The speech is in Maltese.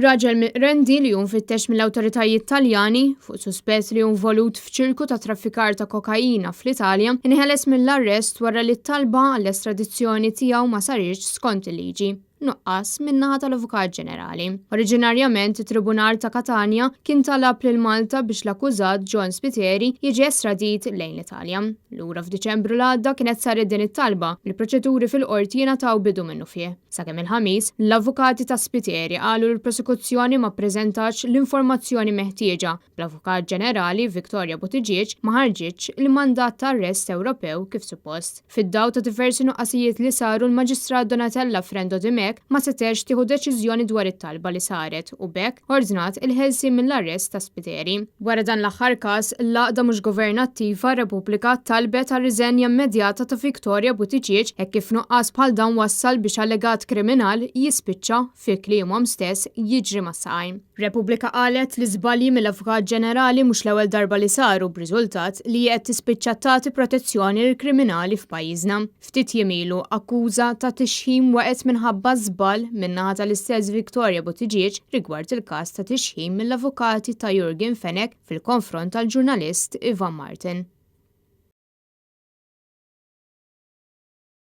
Raġel mill-Qrendi li hu mfittex mill-awtoritajiet Taljani fuq suspett li hu involut f'ċirku ta' traffikar ta' kokaina fl-Italja inħeles mill-arrest wara li t-talba għall-estradizzjoni tiegħu ma saritx skont il-liġi, nuqqas min-naħa tal-Avukat Ġenerali. Oriġinarjament it-Tribunal ta' Katanja kien talab lil Malta biex l-akkużat John Spiteri jiġi estradit lejn l-Italja. Lura f'Diċembru l għadda kienet saret din it-talba, bil-proċeduri fil-qorti jingħataw bidu minnufih. Sakemm il-Ħamis, l-avukati ta' Spiteri qalu li l-prosekuzzjoni ma ppreżentatx l-informazzjoni meħtieġa, bl-Avukat Ġenerali Victoria Buttigieg ma ħarġitx il-mandat ta' arrest Ewropew kif suppost. Fid-dawl ta' diversi nuqqasijiet li saru l-Maġistrat Donatella Frendo Dimech ma setgħetx tieħu deċiżjoni dwar it-talba li saret u b'hekk ordnat il-ħelsien mill-arrest ta' Spiteri. Wara dan l-aħħar każ, l-għaqda mhux governattiva Repubblika talbet għar-riżenja immedjata ta' Victoria Buttigieg hekk kif nuqqas bħal dan wassal biex allegat kriminal jispiċċa, fi kliemhom stess, jiġri mas-saqajn. Repubblika qalet li żbalji mill-Avukat Ġenerali mhux l-ewwel darba li saru b'riżultat li hi qed tispiċċa tagħti protezzjoni lill-kriminali f'pajjiżna. Ftit jiem ilu, akkuża ta' tixħim waqgħet minħabba żball min-naħa tal-istess Victoria Buttigieg rigward il-każ ta' tixħim mill-avukati ta' Yorgen Fenech fil-konfront tal-ġurnalist Ivan Martin.